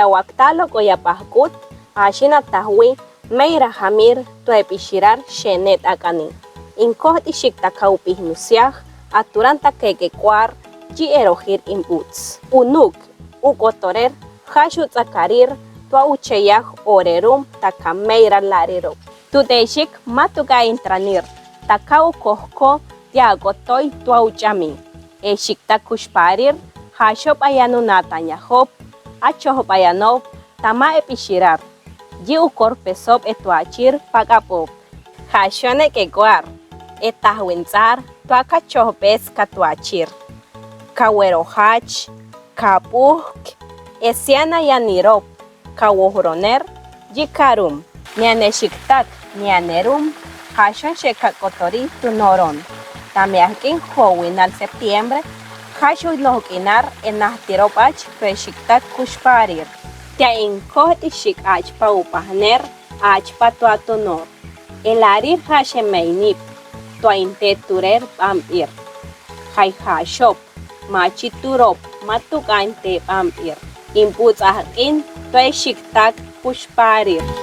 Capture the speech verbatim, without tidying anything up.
Awaktalok oyapakut, axina tajwi Mayra Jamir, to epixirar Xene Takani. Inkojt'ishik ta kaw pihnus yaj, aturan ta keke k'uar, yi erojir imbuts. Unuk, u kotorer, jax uts'akarir, to aucheyaj orerum, ta ka Mayra lariruk. Tutexik ma tuka intranir, ta kaw kojko, ti akotoy to auch'ami. E xiktak kuxparir, jaxob ayanunatañajob, achojbayanob, ta ma epixirar. Yi ukorpesob e tuachir pak'abob. Jaxon e k'ek'uar, e tajwin ts'ar, to akachojbes ka tuachir. Kawerojach, kabuk, e siana yanirob, kawojoner, yi karum. Nian e xiktak, nian erum, jaxon xekat kotori tunoron. Ta meak'in jowinal septiembre, jaxon lojk'inar e najtirobach to e xiktak kuxparir. Tia inkojt'ishik achpa upajner, achpa to atunor. E larir jaxe mainip, to ainteturel bambir. Jai jaxob, machi turob, ma tuka inte bambir. Imbuts ak'in, to e xiktak kuxparir.